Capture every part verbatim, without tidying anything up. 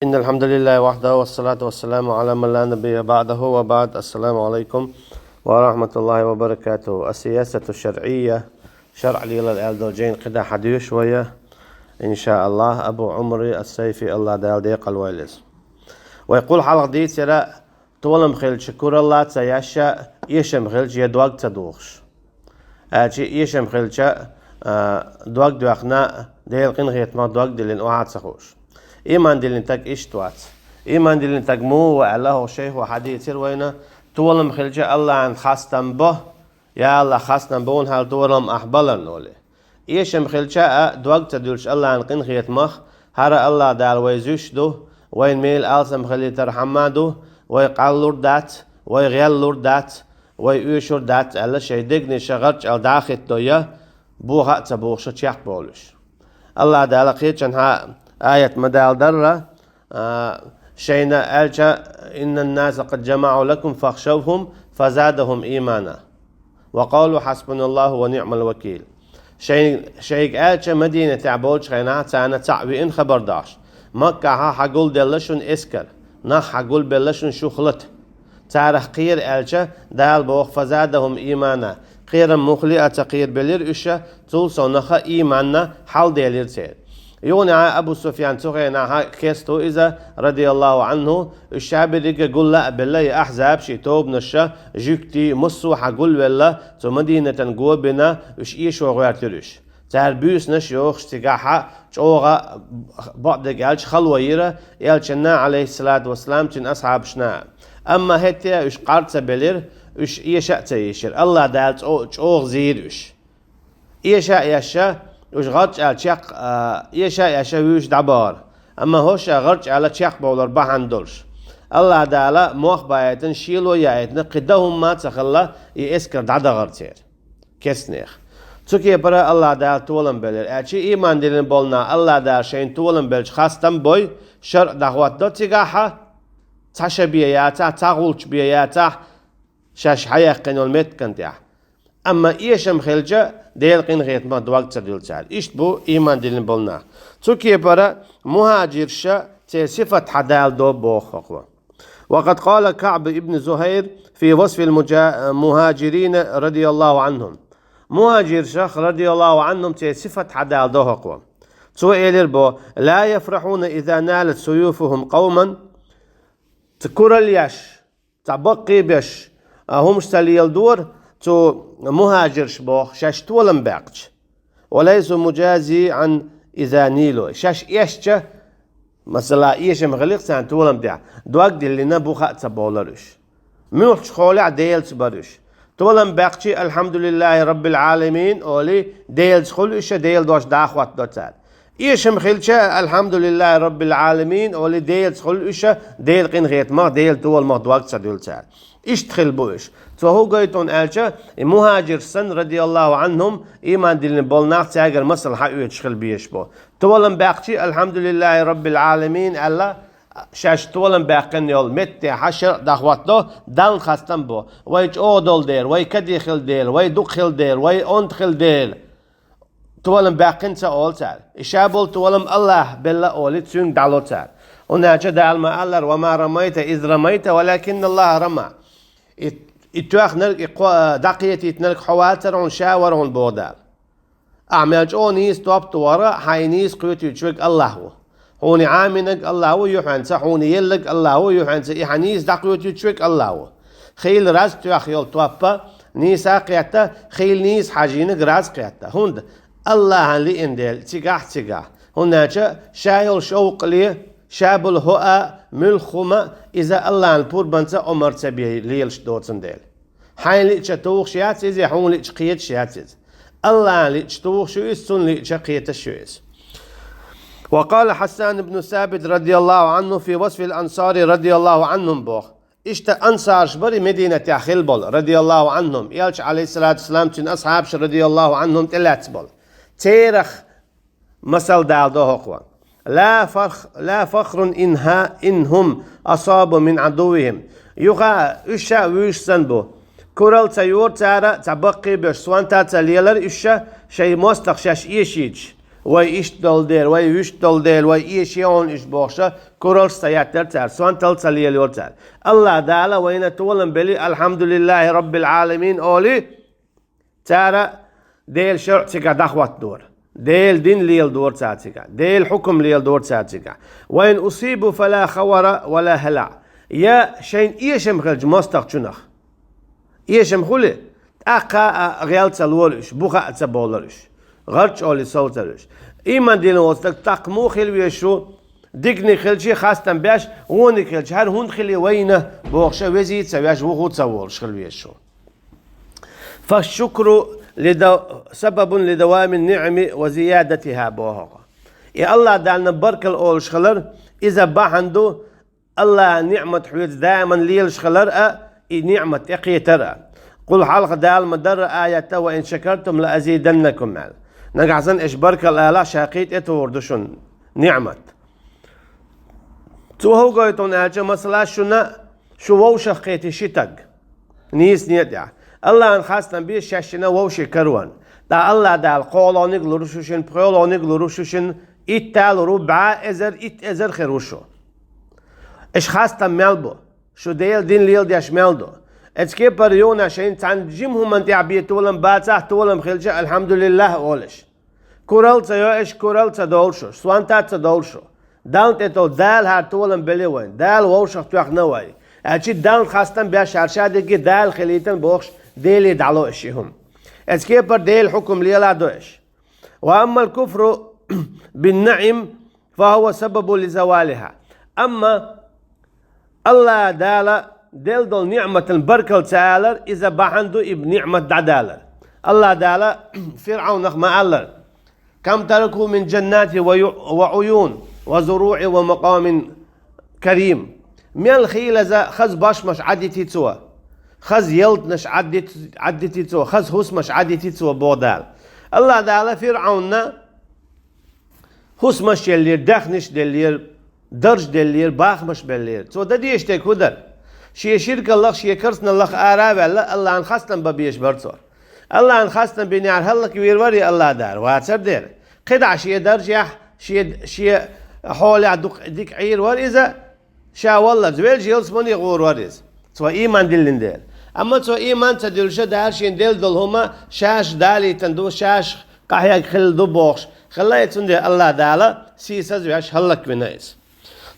إن الحمد لله وحده والصلاة والسلام على من لا نبي بعده وبعد. السلام عليكم ورحمة الله وبركاته. السياسة الشرعية, шарӀ лелар аьлла долчу жайна кхидӀа хьадоьшу вай, иншааллахӀ, Абу Ӏумар ас-Сайфи, АллахӀ Дала декъала войла иза. Вай кхул хьалха дийцира, толам хилча куралла ца еш, эшам хилча я дог ца духуш. Аьлча эшам хилча, а, дог доьхна, Делан къинхетамах дог диллина охьа а ца хууш. Ийман диллина стаг иштта вац. Ийман диллина стаг муха ву аьлла, хӀокху шайхо хьадийцира вайна, толам хилча АллахӀан хастам бо, я АллахӀ, хастам бо хьуна хьан толам ахь баларна олий. Эшам хилча а дог ца дуьллуш АллахӀан къинхетамах, хӀара АллахӀ Дала вай зуьйш ду, вайна мел алсам хилийтар хьамма ду, вай къаллур дац, вай гӀеллур дац, вай оьшур дац аьлла, шайн дегнаш гӀарчӀ аьлла дӀахӀиттадо я, боха а ца бохуш чекхбовлуш. АллахӀ Дала кхечанхьа аят ма-далла дарра, а, шайна аьлча: «إن الناس قد جمعوا لكم فاخشوهم فزادهم إيمانا وقالوا حسبنا الله ونعم الوكيل». Шайн, шайга аьлча, Мадинатехь болчу хенахь царна цхьаъ веана хабар дохуш: «Маккахьа хьагулделла шуна эскар, нах хьагулбелла шуна шух лата». Царах кхера аьлча, Дала боху: «فزادهم إيمانا». Кхерам муххале а ца кхерабелира уьш, цул совнаха ийманна хьалделира церан. Юха а Абу Суфьян цу хенахь керста ву иза, радияллаху Ӏанху, уьш ша берриге гулла а белла, и Ахьзаб ши тобанаш, жуьгтий, массо а хьагулвелла, цу Мадинатан го а бина, уьш эшо гӀоьртира уьш. Цара буьйсанаш йохуш цигахь чӀогӀа, бакъдерг аьлча, хало йира Элчанна, Ӏалайхиссалату вассалам, цуьнан асхьабашна. Амма хӀетте а уьш къар ца белира, уьш эша а ца ешира. АллахӀ Дала чӀо-, чӀогӀа зийра уьш. Эша а ешша, уьш гӀарчӀ аьлла чекх-, а, эша а ешша вуьйш дӀабахара. Амма хӀорш а гӀарчӀ аьлла чекхбовлар бахьана долуш. АллахӀ Дала мох баийтина, шело яийтина, кхин дан хӀумма а ца хилла, и эскар дӀадахара церан. Кеснех. Цу кепара АллахӀ Дала толам белира. Аьлча ийман диллина болу нах АллахӀ Дала шайна толам белча хастам бой, шарӀ дӀахӀоттадо цигахьа, цхьа ша бен яцахь, цхьа гӀулч бен яцахь, шаьш хьаяьккхина йолу меттиган тӀехь. Амма эшам хилча, Делан къинхетамах дог ца дуьллу цара. Иштта бу ийман диллина болу нах. Цу кепара мухӀажирша церан сифат хьадалдо боху хӀокхо. وقد قال كعب بن زهير في وصف المجا-، المهاجرين رضي الله عنهم. МухӀажиршах, радияллаху Ӏанхум, церан сифат хьадалдо хӀокхо. Цо элира бо: «لا يفرحون إذا نالت سيوفهم قوما». Ца куралла еш, цхьа баккхий беш, а, хӀумаш ца леладора цу мухӀажирша боху, шаьш толам баьккхича. «وليسوا مجازعا إذا نيلوا». Шаьш эшча, масала, эшам хилира царна толам тӀехь, дог диллина буха а ца бовлура уьш. Муьлххачу хьолехь Делаца бара уьш. Толам баьккхича, «Алхьамдулиллахи Раббил Ӏаламин» олий, Делаца хуьлу уьш, Делан дош дӀахӀоттадо цара. Эшам хилча, «Алхьамдулиллахи Раббил Ӏаламин» олий, Делаца хуьлу уьш, Делан къинхетамах, Делан толамах дог ца дуьллу цара. Иштта хилла бу уьш. Цо хӀун гойту аьлча, и мухӀажирш санна, радияллаху Ӏанхум, ийман диллина болу нах, цаьргара масал хьаоьцуш хила безаш бу. Толам баьккхича, «Алхьамдулиллахи Раббил Ӏаламин» аьлла, шаьш толам баьккхина йолу меттехь шарӀ дӀахӀоттадо, Далла хастам бо. Вай чӀогӀа долу дела, вай каде хила дела, вай дукха хила дела, вай онда хила дела. Толам баьккхина ца олу цара. И ша болу толам АллахӀа белла олий, цуьнга дӀало цара. ХӀунда аьлча Дала ма-аллара: «وما رميت إذ رميت ولكن الله رمى». И, и тоьхнарг, и кхо-, дӀакхетийтинарг хьо вацара хьуна, ша вара хьуна, боху Дала. Ахьа мел чӀогӀа нийса топ тухура, хьайн нийса кхетийта верг АллахӀ ву. Хьуна Ӏамийнарг АллахӀ ву, юьхьанца хьуна елларг АллахӀ ву, юьхьанца и хьан нийса дӀакхетийта верг АллахӀ ву. Хийла раз тоьхна йолу топ нийса а кхетта, хийла нийса хьажийнарг раз а кхетта. ХӀунда? АллахӀан лиъна дела, цигахь а, цигахь а. ХӀунда аьлча ша йолу шовкъале, ша болу хӀоа, муьлхха хӀума, иза АллахӀан пурбанца омра ца бен лелаш доцун дела. Хьайна лиъча тухуш яц иза, хьуна лиъча кхеташ яц иза. АллахӀан лиъча тухуш ю иза, цунна лиъча кхеташ ю иза. وقال حسان بن ثابت رضي الله عنه في وصف الأنصار رضي الله عنهم боху. Иштта ансарш бара Мединатехь хилла болу, радияллаху Ӏанхум, Элча, Ӏалайхиссалату вассалам, цуьнан асхьабаш, радияллаху Ӏанхум, тӀелаьцна болу. Церах масал далдо хӀокхо. «لا فخ-، لا فخر إن ها-، إن هم أصابوا من عدوهم». Юха уьш ша вуьйш санна бу. Куралла ца йора цара, цхьа баккхий беш, сонта ца лелара уьш ша, шайн мостагӀа шаьш эшийча. Вай иштта долу дела, вай вуьшта долу дела, вай эшаелла уьш бохуша, куралш ца еттара цара, сонталла ца лелайора цара. Аллах Дала вайна толам бели, алхьамдулиллахи раббил Ӏаламин олий, цара Делан шарӀ цигахь дӀахӀоттадора. Делан дин леладора цара цигахь. Делан хьукам леладора цара цигахь. «Ва ин усибу фала хавара вала хала». Я шайна эшам хилча мостагӀчунах. Эшам хуьлий, тӀаккха а гӀел ца лора уьш, буха а ца бовлура уьш. ГӀарч олий совцара уьш. Ийман дина волу стаг тӀаккха муха хила везаш ву, диканиг хилча хастам беш, вониг хилча, хӀара хӀунда хили вайна, бохуша везий ца веш, вуху ца волуш хила везаш ву. «Фашшукру лида-, сабабун лидавамин ниӀми ва зиядатиха», боху. И Аллах Далла баркалла олуш хилар, иза бахьана ду, Аллахьан ниӀмат хьоьца даиман лелаш хилар а, и ниӀмат тӀекхетар а. Къул хьалха Дала ма дарра аятта: «Ва ин шакартум ла азиданнакум», аьлла. Нагахь санна аша баркалла алахь, ша кхин а тӀетухур ду шуна ниӀмат. Цо хӀун гойту аьлча, масала, шуна, шу вовшах кхетий ши стаг. Нийса некъехь. Аллахьан хастам бе шаьшшина вовшийн караван. ТӀаккха Аллах Дала кхоалгӀаниг лур ву шуьшинна, пхоьалгӀаниг лур ву шуьшинна, итт а лур ву, бӀе эзар, итт эзар хир ву шу. Аша хастам мел бу? Шу Делан дин леладеш мел ду? Эцу кепара юханехь шайна цхьана жима хӀуманна тӀехь бен толам бацахь, толам хилча, алхьамдулиллахӀ олуш. Куралла ца йо аша, куралла ца довлу шу, сонта а ца довлу шу. Далла тӀе товла, Дала хӀара толам бели вайн, Дала вовшах тоьхна вай. Аьлча Далла хастам беш, хӀара ша дерриге Дала хилийтина бохуш, Деле дӀало аша и хӀума. Эцу кепара Делан хьукам леладо аша. «Ва аммал куфру бин наӀим, фа хӀува сабабу ли завалиха». Амма Аллах Дала делла долу ниӀматан баркалла ца алар, иза бахьана ду и ниӀмат дӀадалар. Аллах Дала ФирӀавнах ма аллара: «Кам тараку мин жаннати ва ю-, ва Ӏуюн, ва зуруӀи ва макъамин карим». Мел хийлаза хаза бошмаш Ӏадити цо, хаза ялтанаш Ӏаддит-, Ӏаддити цо, хаза хӀусамаш Ӏадити цо, боху Дала. Аллах Дала ФирӀавнна хӀусамаш еллера, даьхнаш деллера, дарж деллера, бахамаш беллера. Цо дан дезаш дерг хӀун дара? Шен ширкаллах, шен керстаналлах ара а ваьлла, Аллахьан хастам бан безаш бара цо. Аллахьан хастам бинехьара хӀаллаквийр варий Аллах Дала? Вацар дера. КхидӀа шен даржехь, шен, шен хьолехь дукха дика Ӏийр вара иза, ша валлалц, велча ялсамане гӀур вара иза, цо ийман диллина дела. Амма цо ийман ца диллуша, Дала шена делла долу хӀума шаьш далийтина ду, шаьш къахьега хилла ду бохуш хилла, и цундела Аллах Дала сийсазвеш хӀаллаквина иза.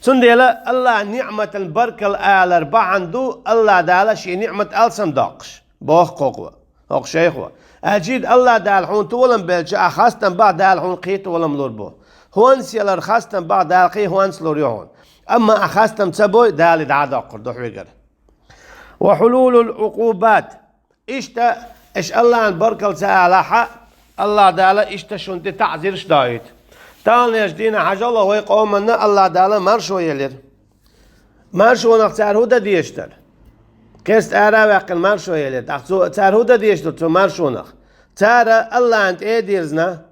Цундела Аллахьан ниӀматан баркалла алар бахьана ду Аллах Дала шен ниӀмат алсамдоккхуш, боху кхокхо, хӀокху шайхо. Аьлча Аллах Дала хьуна толам белча, ахь хастам бахь, Дала хьуна кхин толам лур бу. ХӀонс ялар хастам бахь, Дала кхин хӀонс лур ю хьуна. Амма ахь хастам ца бой, Дала и дӀа а доккхур ду хьоьгара. «Ва хьулулул Ӏукъубат». Иштта, аша Аллахьан баркалла ца алахьа, Аллах Дала иштта шуна тӀе таӀзирш доуьйту. Таханлерчу дийнахь хьажал вай къоманна Аллах Дала маршо елира. Маршонах цара хӀун дан дезаш дара? Керста ара а ваьккхина маршо елира. ТӀаккха цо, цара хӀун дан дезаш дара цу маршонах? Цара Аллахьан тӀе а дирзина,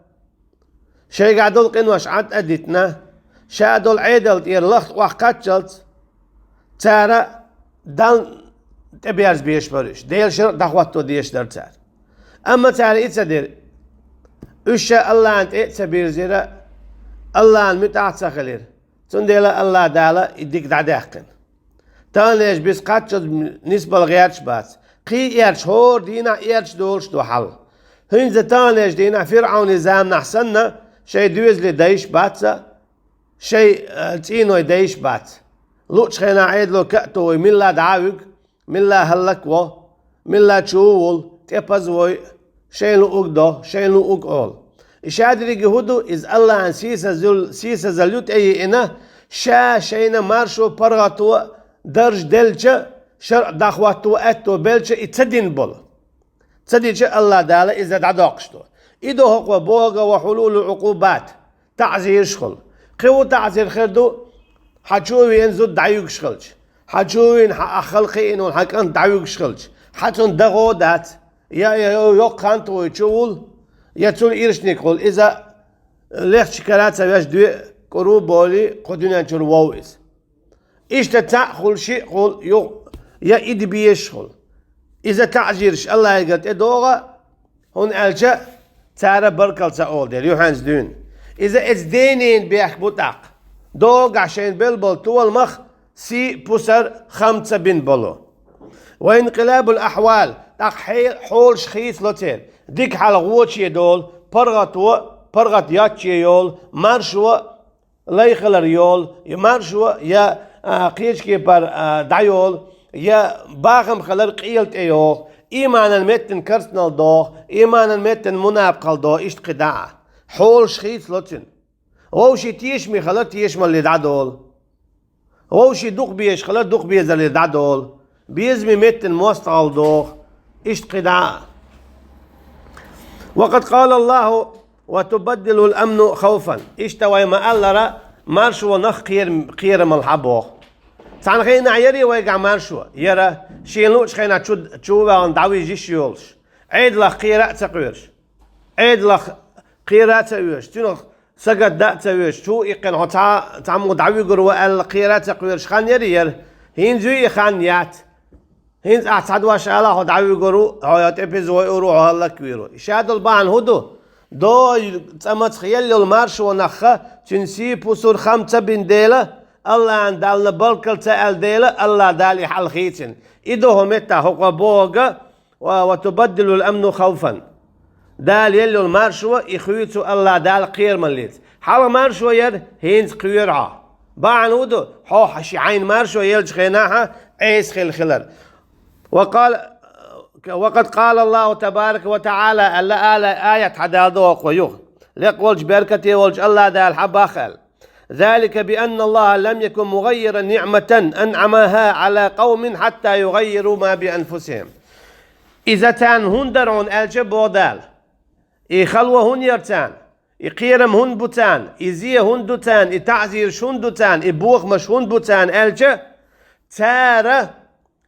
шайгахь долу къинош Ӏад а дитина, ша долу Ӏедал тӀера лахта охьакхаччалц, цара Далла тӀеберза безаш бара уьш, Делан шарӀ дӀахӀотто дезаш дара цара. Амма цара и ца дира. Уьш ша Аллахьан тӀе а ца бирзира, Аллахьан муьтӀахь а ца хилира. Цундела Аллах Дала и дика дӀадаьккхина. Таханлерчу бис кхаччалц нисбала гӀерташ бац. Кхин а эрча, хӀора дийнахь эрча долуш ду хьал. ХӀинца таханлерчу дийнахь ФирӀавнан заманахь санна, шайн доьзале дайш бац а, шайн, э, цӀийной дайш бац. Луучу хенахь Ӏедало катто вуй, милла дӀа а вуьгу, милла хӀаллакво, милла чу а вулу, тӀепаза вой, шайн луург до, шайн луург олу. И ша дерриге хӀун ду, иза Аллахьан сийсазал-, сийсазалла ю тӀееана, ша шайна маршо, паргӀато, дарж делча, шарӀ дӀахӀотто аьтто белча, и ца дина болу. Ца дича Аллах Дала иза дӀадоккхуш ду. И ду хӀокхо бохург: «Ва хьулулул Ӏукъубат». ТаӀзираш хуьлу. Кхин хӀун таӀзир хир ду? Хьан чу а веана зуда дӀаюьгуш хилча, хьан чу а веана хьан ах хала кхиъна волу хьан кӀант дӀавуьгуш хилча, хьан цунна дагӀо а дац, я, я, я йоккха ханта вуй чу а вулу, я цуьнан иршниг хуьлу, иза лехча кара а ца веш, доьа кӀур а болий, кху дуьнен чуьра вов иза. Иштта цхьаъ хуьлу, шиъ хуьлу, юха я и дан безаш хуьлу. Иза таӀзираш Аллахьигара тӀедогӀу, хӀунда аьлча цара баркалла ца олу дела, юьхьанца дуьйна. Иза эцу денна бехк бу тӀаккха. Догахь шайна белла болу толамах сий пусар хам ца бина болу. وانقلاب الأحوال, тӀаккха хье-, хьолаш хийцало церан. Дика хьал гӀоче долу, паргӀато, паргӀат йоцче йолу, маршо лай хилар йолу, я маршо, я, а, кхечу кепара, а, дӀайолу, я бахам хилар къела тӀе йогӀу, ийманан меттан керстанал догӀу, ийманан меттан мунапакъал догӀу, иштта кхидӀа а. Хьолаш хийцало цуьнан. Вовшийн тешаме хилар тешамалле дӀадолу. Вовшийн дукха безаш хилар дукха безалле дӀадолу. Безаме меттан мостагӀалла догӀу. Иштта кхидӀа а. وقد قال الله: وتبدل الأمن خوفا. Иштта вай ма-аллара, маршонах кхер-, кхерамал хьа боху. Цхьана хенахь яра вайгахь маршо? Яра, шена луучу хенахь чу, чу ваьлла дӀавижиш йолуш. Ӏедалах кхера а ца кхоьруш. Ӏедалах кхера а ца оьшуш. Цуьнах сагатдан а ца веш, чу иккхина хьо цхьа, цхьаммо дӀавуьгур ву аьлла, кхера а ца кхоьруш хан яра яра. ХӀинца юй и хан? Яц. ХӀинца ахь цхьа дош ала, хьо дӀавуьгур ву, хьо тӀепиза войур ву, хьо хӀаллаквийр ву. И ша долу бахьана хӀун ду? Дой цӀа мацах елла йолу маршонах ха, цуьнан сий пусар хам ца бина дела, Аллахьан Далла баркалла ца аьлла дела, Аллахь Дала и хьал хийцина. И ду хӀун меттахь хӀокхо бохург, ва, وتبدل الأمن خوفا. Дала елла йолу маршо, и хуьйцу Аллахь Дала кхерамаллица. Хьалха маршо яра, хӀинца кхоьру хьо. Бахьана хӀун ду, хьо ши хьайна маршо еллачу хенахь Ӏеса хилла хилар. وقال، وقد قال الله تبارك وتعالى، аьлла, ала аят хьадалла ду хӀокхо юха. Лекха волчу, беркате волчу Аллахь Дала хьан бах аьлла. ذلك بأن الله لم يكن مغيرا نعمة أنعمها على قوم حتى يغيروا ما بأنفسهم. Иза царна хӀунда дара хьуна аьлча, боху Дала. И хало хӀунда яра царна? И кхерам хӀунда бу царна? И зе хӀунда ду царна? И таӀзираш хӀунда ду царна? И бохамаш хӀунда бу царна аьлча, цара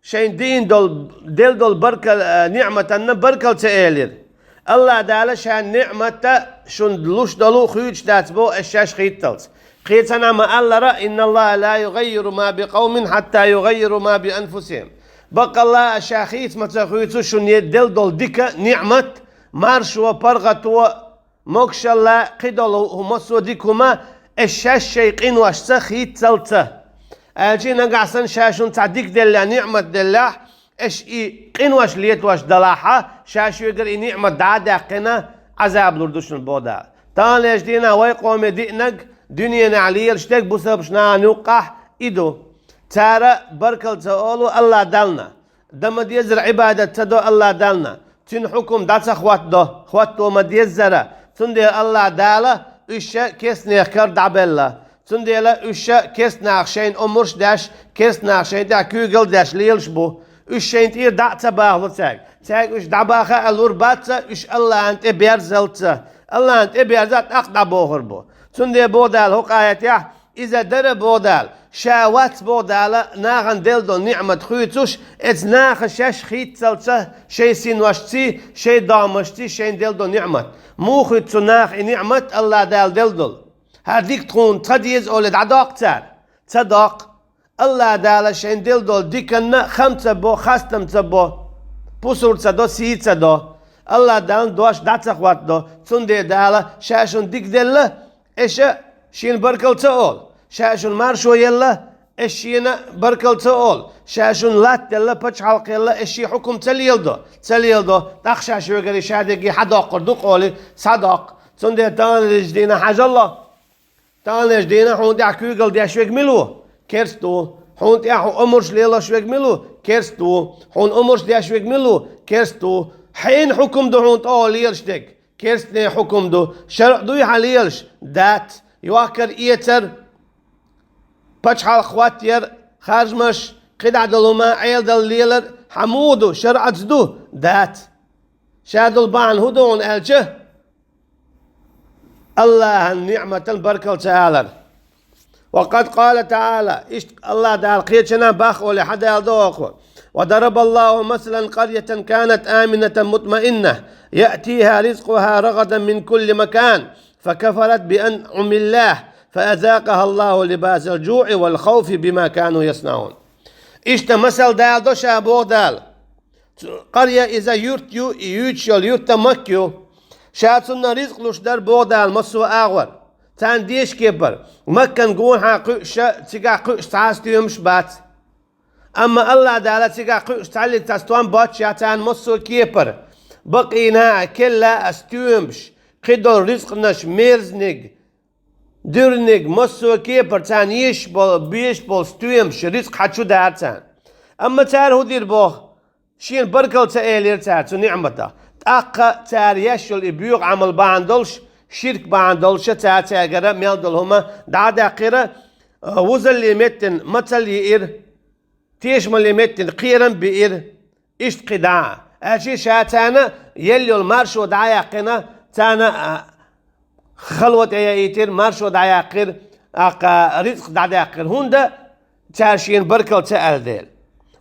шайн дийна долу, делла долу баркал-, а, ниъматанна баркал ца элира. Аллахь Дала ша ниъматта шун луш долу хуьйцуш дац боху аш шаьш хийццалц. Кхечанхьа ма-аллара: إن الله لا يغير ما بقوم حتى يغيروا ما بأنفسهم. Баккъалла а ша хийца ма ца хуьйцу шуна е делла долу дика ниъмат, маршо, паргӀато, могушалла, кхидолу хӀу-, массо а дика хӀума, аш шаьш шайн къиношца хийццалца. Аьлча нагахь санна ша шуна цхьа дика деллехь, ниъмат деллехь, аш и къинош летош далахьа, ша шуьгара и ниъмат дӀа а даьккхина, Ӏазаб лур ду шуна боху Дала. Таханлерчу дийнахь вай къоме диънарг, дуьненахь лелаш дерг бусалбаш нахана юккъахь и ду. Цара баркалла ца олу Аллахь Далла. Дан ма-деззара Ӏибадат ца до Аллахь Далла. Цуьнан хьукум дӀа ца хӀоттадо, хӀотто ма-деззара. Цундела Аллахь Дала уьш ша керстанех кара дӀабелла. Цундела уьш ша керстанаха шайна омраш а деш, керстанаха шайна тӀехь куьйгалла а деш лелаш бу. Уьш шайна тӀера дӀа а ца бахало цаьрга. Цаьрга уьш дӀабаха а лур бац, уьш Аллахьан тӀе берзалца. Аллахьан тӀе берза тӀаккха дӀабохур бу. Цундела боху Дала хӀокху аятехь: иза дара, боху Дала, ша вац, боху Дала, нахана делла долу ниъмат хуьйцуш, эца наха шаьш хийццалца шайн синошций, шайн догӀмашций шайна делла долу ниъмат. Муха хуьтту цу наха и ниъмат, Аллахь Дала делла долу? ХӀара дика тхуна ца деза олий дӀадоккху цара? Ца доккху. Аллахь Дала шайн делла долу диканна хам ца бо, хастам ца бо, пусар ца до, сий ца до. Аллахь Далла дош дӀа ца хӀоттадо. Цундела Дала ша шуна дика делла, аша шена баркалла ца олу. Ша шуна маршо елла, аша шена баркалла ца олу. Ша шуна латта елла, пачхьалкх елла, аша шен хьукум ца леладо. Ца леладо. ТӀаккха ша шуьгара ша дерриге хьадоккхур ду-кх олий, схьадоккху. Цундела таханлерчу дийнахь хьажал. Таханлерчу дийнахь хьуна тӀехь куьйгалла деш верг мила ву? Керста ву. Хьуна тӀехь хьуна омраш лелош верг мила ву? Керста ву. Хьуна омраш деш верг мила ву? Керста ву. Хьенан хьукум ду хьуна тӀехула лелаш дерг? Керстанийн хьукум ду. ШарӀ дуй хьан лелаш? Дац. Йохкар, эцар, пачхьалкх хӀоттаяр, харжамаш, кхидӀа долу хӀума, Ӏедал лелар хьан муха ду? ШарӀаца ду? Дац. Ша долу бахьана хӀун ду хьуна аьлча, Аллахьан ниъматан баркалла ца алар. وقد قال تعالى, иштта Аллахь Дала кхечанхьа бах олий хьадалла ду хӀокхо: وضرب الله مثلا قرية كانت آمنة مطمئنة يأتيها رزقها رغدا من كل مكان فكفرت بأنعم الله فأذاقها الله لباس الجوع والخوف بما كانوا يصنعون. Иштта масал даладо ша, боху Дала. Цу-, къаръя, иза юрт ю, и юьйцуш йолу юрт а Макка ю. Ша цунна ризкъ луш дара, боху Дала, массо а агӀор. царна дезаш кепара. Маккан гонахьа кхуьуш, цигахь кхуьуш цхьа а стоьмаш бац. Амма АллахӀ Дала цигахь кхуьуш цхьаллиг цхьа стом боццушехь, царна массо а кепара. Бакъийна, келла а стоьмаш, кхидолу ризкъанаш, мерзаниг, дуьрниг, массо а кепара царна езаш болу, безаш болу стоьмаш, ризкъ хьан чу дара царна. Амма цара хӀун дира боху? Шена баркалла ца элира цара цу ниӀматах. ТӀаккха цара еш йолу и боьха Ӏамал бахьана долуш, ширк бахьана долуш, цара цаьргара мел долу хӀума дӀа а даьккхира, вузалле меттина мацалла йиира, тешамалле меттина кхерам биира, иштта кхидӀа а. Аьлча ша царна елла йолу маршо дӀа а яьккхина, царна, а, хало тӀеяийтира, маршо дӀаяьккхира, тӀаккха ризкъ дӀадаьккхира. ХӀунда цара шена баркалла ца аьлла дела.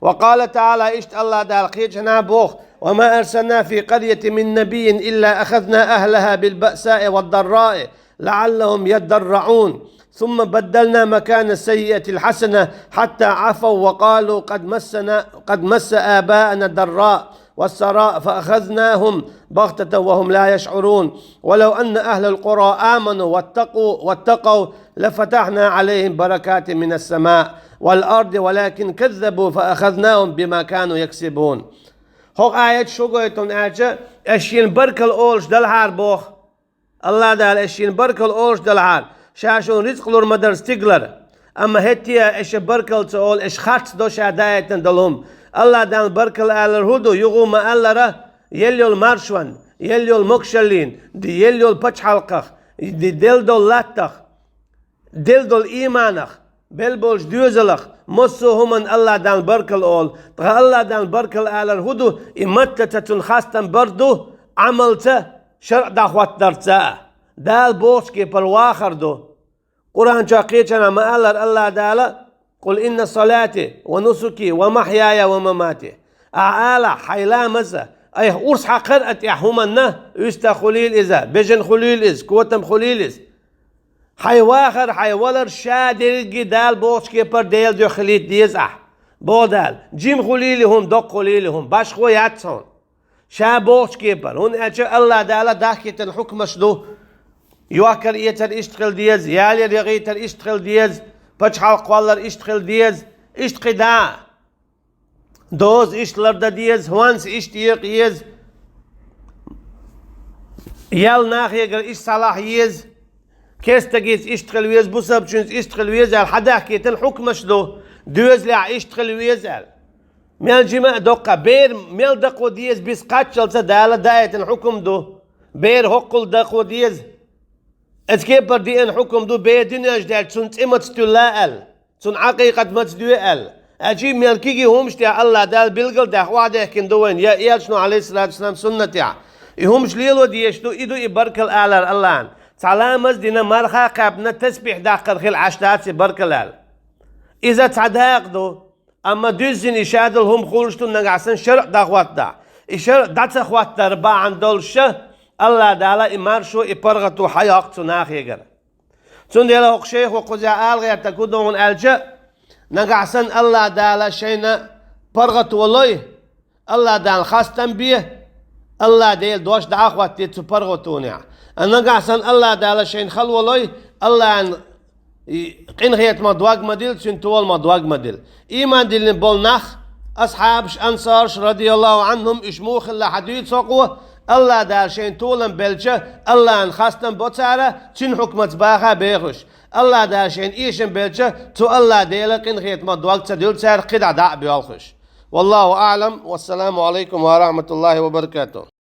وقال تعالى, иштта АллахӀ Дала кхечанхьа боху: وما أرسلنا في قرية من نبي إلا أخذنا أهلها بالبأساء والضراء لعلهم يضرعون ثم بدلنا مكان السيئة الحسنة حتى عفوا وقالوا قد مسنا، قد مس آباءنا الضراء والسراء فأخذناهم بغتة وهم لا يشعرون ولو أن أهل القرى آمنوا واتقوا، واتقوا لفتحنا عليهم بركات من السماء والأرض ولكن كذبوا فأخذناهم بما كانوا يكسبون. ХӀокху аят шу гойтун аьлча, аш шена баркалла олуш далахьара боху. АллахӀ Дала аш шена баркалла олуш далахьара, ша шуна ризкъ лур ма дара стигалара. Амма хӀетте а аша баркалла ца олу, аша харц до ша даийтина долу хӀума. АллахӀ Далла баркалла алар хӀун ду, юха ма-аллара, елла йолу маршонна, елла йолу могушаллина, ди елла йолу пачхьалкхах, ди делла долу латтах, делла долу ийманах, белла болчу доьзалах, массо а хӀуманна АллахӀ Далла баркалла олу. Ткъа АллахӀ Далла баркалла алар хӀун ду, и маттаца цунна хастам бар ду, Ӏамалца, шаръ дӀахӀоттарца а. Дала бохучу кепара вахар ду. Къуръан чохь кхечанхьа ма-аллара АллахӀ Дала: قل إن صلاتي ونسكي ومحياي ومماتي. Ахьа ала, хьайн ламаз а, айхьа урс хьакхар а тӀехь хӀуманна, уьстагӀ хуьлийла иза, бежана хуьлийла иза, котам хуьлийла иза. Хьайн вахар, хьайн валар ша дерриге Дала бохучу кепара Делан дуьхьа хилийта деза ахь. Боху Дала, жима хуьлийла хӀума, доккха хуьлийла хӀума, башхо яц хьуна. Ша бохучу кепара, хӀунда аьлча АллахӀ Дала дахкийтина хьукмаш ду. Йохкар эцар иштта хила деза, ялар яхийтар иштта хила деза, пачхьалкх кхоллар иштта хила деза, иштта кхидӀа а. Доза иштта лардан деза, хӀонс иштта екъа еза, ял нахегара иштта схьалахь еза, керстагица иштта хила веза, бусалбачуьнца иштта хила веза аьлла, хьадахкийтина хьукмаш ду, доьзалехь иштта хила веза аьлла. Мел жима а доккха, бер мел дакхо деза, биса кхаччалца Дала даийтина хьукум ду. Бер хӀоккхул дакхо деза. Эцу кепара деана хьукум ду, бер дуьнен чу даьлча, цунна цӀе маца туьлла аьлла, цунна Ӏакъикъат маца доь аьлла. Аьлча мел кегий хӀумаш тӀехь АллахӀ Дала билггал даьхна охьадехкина ду вайна, я Элчано, Ӏалайхиссалату вассалам, суннатехь. И хӀумаш лело дезаш ду, и ду и баркалла алар АллахӀна. Цхьа ламаз дина, марха кхаьбна, тасбихь даккхар хила Ӏаш дац и баркалла аьлла. Иза цхьа дакъа ду. Амма дуьззина и ша долу хӀума хуьлуш ду нагахь санна шаръ дӀахӀоттадахь. И шаръ дӀа ца хӀоттар бахьана долуш ша, АллахӀ Дала и маршо, и паргӀато хьайоккху цу нахегара. Цундела хӀокху шайхо кхузахь ала гӀертарг хӀун ду хьуна аьлча, нагахь санна АллахӀ Дала шайна паргӀато лой, АллахӀ Далла хастам бе, АллахӀ Делан дош дӀа а хӀоттийта цу паргӀатонехь. А нагахь санна АллахӀ Дала шайна хало лой, АллахӀан и къинхетамах дог ма дилла, цуьнан толамах дог ма дилла. Ийман диллина болу нах, асхьабаш, ансараш, радияллаху Ӏанхум, уьш муха хилла хьан дуьйцу хӀокхо, АллахӀ Дала шайна толам белча, АллахӀан хастам бо цара, цуьнан хьукматца баха бехуш. АллахӀ Дала шайна эшам белча, цу АллахӀ Делан къинхетамах дог ца дуьллу цара, кхидӀа дӀа а боьлхуш. والله أعلم، والسلام عليكم ورحمة الله وبركاته.